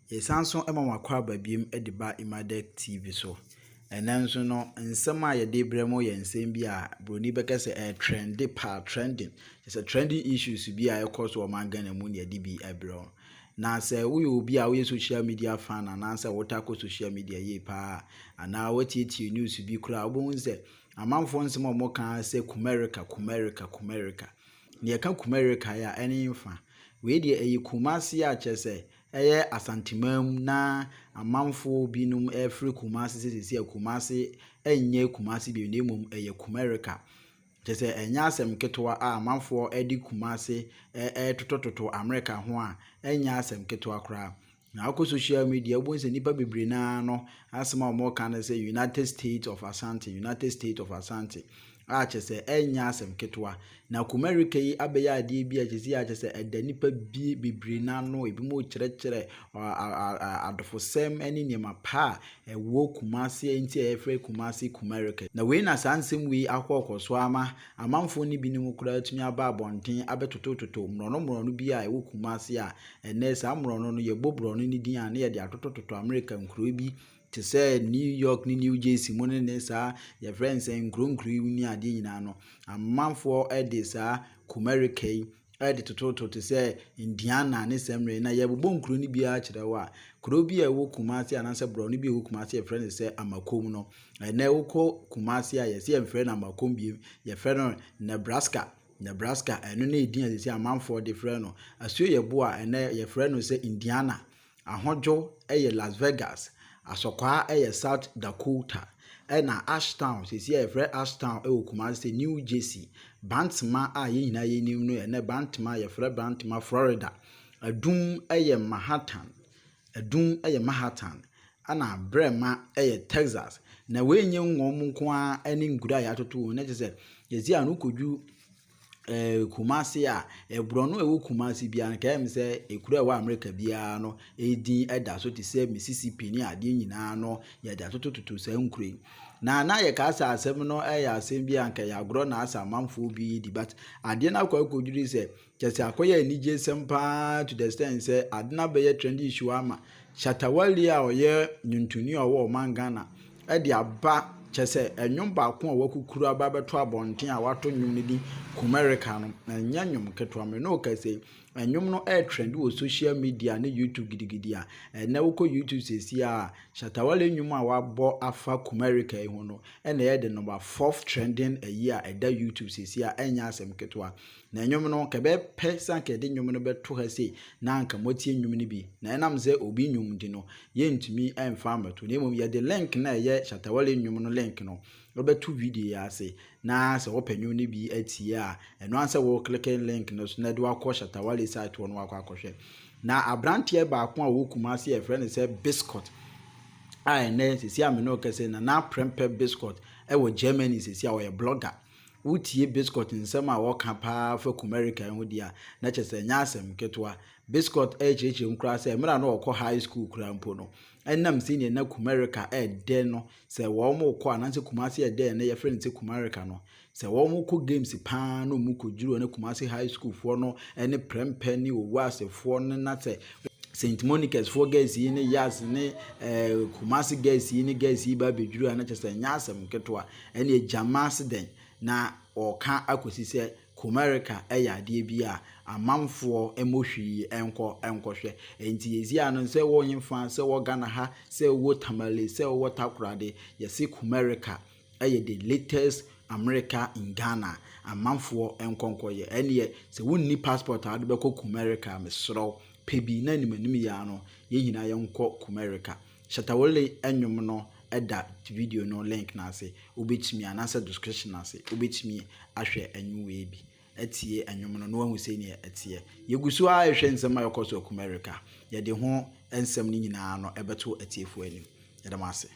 Yɛsan nso ma mo akwaaba bio de ba Imadec TV so. Ɛnnɛ nso no, nsɛm a yɛde rebrɛ mo yɛ nsɛm bi a Buroni bɛka sɛ ɛyɛ trende paa, trending. Kyerɛ sɛ trending issues bi a ɛrekɔ so wɔ ɔman Ghana mu na yɛde bi rebrɛ wo. Na sɛ woyɛ obi a woyɛ social media fan anaasɛ wotaa kɔ social media yie paa anaa woatietie news bi koraa a, wobɛhu sɛ amanfoɔ nsɛm a wɔka ara sɛ Kumerica, Kumerica, Kumerica. Na yɛka Kumerica yi a, ɛne mfa. Wei deɛ ɛyɛ Kumasi a kyerɛ sɛ ɛyɛ Asanteman mu na amanfoɔ binom refrɛ Kumasi sɛ seesei a Kumasi nyɛ Kumasi bio na mmom ɛyɛ Kumerica. Kyerɛ sɛ ɛnyɛ asɛm ketewa a amanfoɔ de Kumasi retotototo Amerika ho a, ɛnyɛ asɛm ketewa koraa. Na wokɔ social media wobɛhu sɛ nnipa bebree no ara no asɛm a wɔreka ne sɛ United States of Asante, United States of Asante a kyerɛ sɛ ɛnyɛ asɛm ketewa. Na Kumerica yi abɛyɛ adeɛ bi a kyerɛ sɛ a kyerɛ sɛ ɛda nnipa bi bebree no ano, ebinom rekyerɛkyerɛ adɔfosɛm ne nneɛma pa a ɛwɔ Kumasi nti a yɛfrɛ Kumasi Kumerica. Na wei na saa nsɛm wei akɔkɔ so ama amanfoɔ no binom koraa atumi aba abɔnten abɛtotototo mmorɔno mmorɔno bi a ɛwɔ Kumasi a ɛnnɛ saa mmorɔno no yɛbɔ borɔno no din a na yɛde atotototo Amerika nkuro bi te sɛ New York ne New Jersey mu ne ne saa yɛfrɛ no sɛ nkuro nkuro yi ne adeɛ nyinaa no amanfoɔ de saa Kumerica yi de tototo te sɛ Indiana ne saa mmerɛ yi na yɛbobɔ nkuro no biara kyerɛ wo a kuro bi a ɛwɔ Kumasi anaasɛ borɔno bi a ɛwɔ Kumasi a yɛfrɛ no sɛ Amakom no ɛnnɛ wokɔ Kumasi a yɛsɛ yɛmfrɛ no Amakom bio yɛfrɛ no Nebraska. Nebraska ɛno ne edin a seesei amanfoɔ de frɛ no. Asuoyɛbo a ɛnnɛ yɛfrɛ no sɛ Indiana. Ahodwo yɛ Las Vegas. Asɔkwaa yɛ South Dakota. Ɛna Ashtown, seesei a yɛfrɛ Ashtown wɔ Kumasi sɛ New Jersey. Bantama a yɛn nyinaa yɛnim no ɛnnɛ Bantama yɛfrɛ Bantama Florida. Adum yɛ Manhattan. Adum yɛ Manhattan. Ɛna Brɛma yɛ Texas. Na wei nyɛ wɔn nko ara ne nkuro a yɛatoto wɔn na kyerɛ sɛ yɛsi a no kɔduru Kumasi a, borɔno a ɛwɔ Kumasi biara no, ɛyɛ me sɛ ekuro a ɛwɔ Amerika biara no edin da so te sɛ Mississippi ne adeɛ nyinaa no yɛde atotototo saa nkuro yi. Na na yɛkaa sɛ asɛm no yɛ asɛm bi a anka ɛyɛ agorɔ na asɛ amanfoɔ bi di but adeɛ no akɔ akɔduru sɛ kyerɛ sɛ akɔyɛ anigyesɛm paa to the extent sɛ ade no abɛyɛ trend issue ama Shatta Wale a ɔyɛ nnwontoni a ɔwɔ ɔman Ghana de aba kyerɛ sɛ nnwom baako a wakukuru aba abɛto abɔnten a wato nnwom no din Kumerica no, ɛnyɛ nnwom ketewa. Me ne wo kasa yi, nnwom no ɛretrend wɔ social media ne YouTube gidigidi a ɛnnɛ wokɔ YouTube seesei a Shatta Wale nnwom a wabɔ afa Kumerica yi ho no ɛna ɛyɛ the number fourth trending ayi a ɛda YouTube seesei a ɛnyɛ asɛm ketewa. Na nnwom no, anka ɛbɛpɛ sɛ anka yɛde nnwom no bɛto ha sei na anka moatie nnwom no bi. Na ɛnam sɛ obi nnwom nti no, yɛntumi mfa mmɛto. Na mmom yɛde link no a ɛyɛ Shatta Wale nnwom no link no bɛto video yi ase. Na sɛ wopɛ nnwom no bi atie a, ɛno ara sɛ wo click link no so na ɛde wakɔ Shatta Wale site hɔ no wakɔ akɔhwɛ. Na aberanteɛ baako a ɔwɔ Kumasi a yɛfrɛ no sɛ Biscuit a ɛnnɛ seesei a me ne wo kasa yi, Nana Prempeh Biscuit wɔ Germany seesei a ɔyɛ blogger. Wotie Biscott nsɛm a ɔka paa fa Kumerica yi ho deɛ a, na kyerɛ sɛ ɛnyɛ asɛm ketewa. Biscott rekyerɛkyerɛ mu koraa sɛ mmerɛ a na ɔkɔ high school koraa mpo no, ɛnam sɛdeɛ na Kumerica ɛredɛ no, sɛ wɔrekɔ anaasɛ Kumasi ɛredɛ na yɛfrɛ no sɛ Kumerica no, sɛ wɔrekɔ games paa na wɔkɔduru hɔ na Kumasi high school foɔ no ne Prempeh ne Owuasefoɔ no na sɛ St. Monica's foɔ girls yi ne Yas ne eh, Kumasi girls yi ne girls yi ba abɛduru a na kyerɛ sɛ ɛnyɛ asɛm ketewa. Ɛne gyama ase dɛn na ɔka akɔsi sɛ Kumerica yɛ adeɛ bi a amanfoɔ mmɔ hwii nkɔ nkɔhwɛ. Enti yɛsi ano sɛ wɔ hefa, sɛ wɔ Ghana ha, sɛ wɔ Tamale, sɛ wɔ Takoradi, yɛse Kumerica yɛ the latest America in Ghana. Amanfoɔ nkɔ nkɔyɛ. Ɛneɛ sɛ wonni passport a wode bɛkɔ Kumerica a, mesrɛ wo, pɛ bi na anim anim yi ara no, yɛn nyinaa yɛnkɔ Kumerica. Shatta Wale nnwom no da video no link no ase. Wobɛtumi anaasɛ description ase, wobɛtumi ahwɛ nnwom wei bi, atie nnwom no na wahu sɛnea ɛteɛ. Yɛgu so ara rehwɛ nsɛm a ɛkɔ so wɔ Kumerica. Yɛde ho nsɛm no nyinaa no ɛbɛto atiefoɔ anim. Yɛda mo ase.